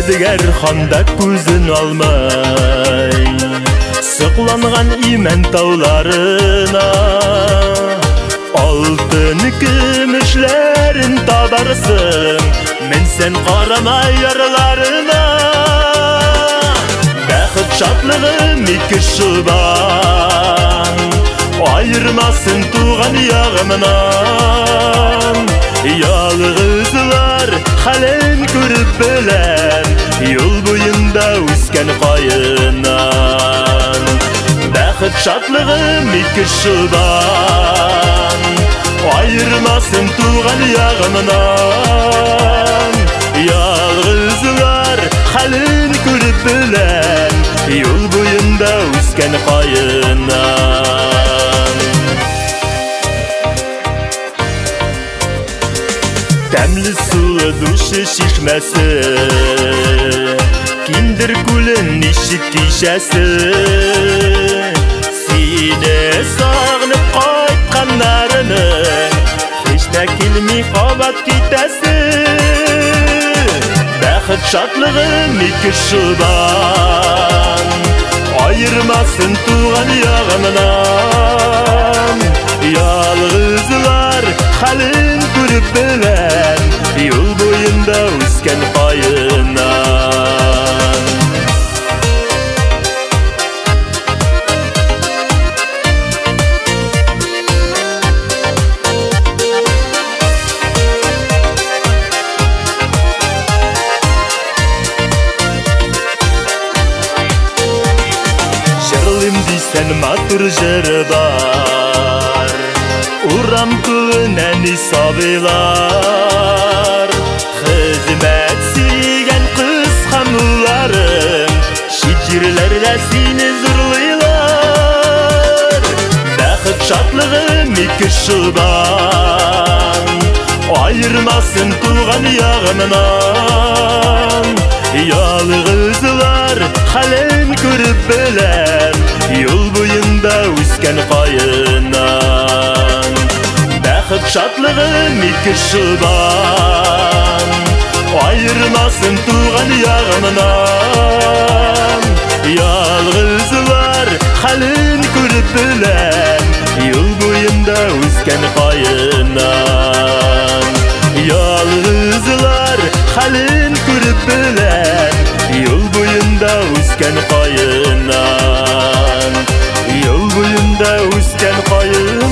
Ядгәр ханда күзен алмай, сокланган имән тауларына. Алтын көмешләрен табарсың, менсән карама ярларына. Бәхет шатлыгым ике шубан, айырмасын туган ягымнан. Ялгызлар хәлен күреп беләм, юл буенда үскән каеннан. Бәхет шатлыгым ике шубан, айырмасын туган ягымнан. Ялгызлар хәлен күреп беләм, юл буенда үскән каеннан. Тәмле сулы душы чишмәсе, Киндер күлен ничек кичәсе. Сине сагынып кайтканнарының һич тә килми кабат китәсе. Бәхет шатлыгым ике шубан, айырмасын туган ягымнан. Ялгызлар хәлен күреп беләм, юл буенда үскән каеннан. Җырлыйм дисән матур җыры бар, урам тулы нәни сабыйлар. Хезмәт сөйгән кыз һәм улларым, чит җирләрдә сине зурлыйлар. Бәхет шатлыгым ике шубан, айырмасын туган ягымнан. Ялгызлар хәлен күреп беләм, юл буенда үскән каеннан. Бәхет шатлыгым ике шубан, айырмасын туган ягымнан. Ялгызлар хәлен күреп беләм, юл буенда үскән каеннан. Ялгызлар хәлен күреп беләм, юл буенда үскән каеннан. Юл буенда үскән каеннан.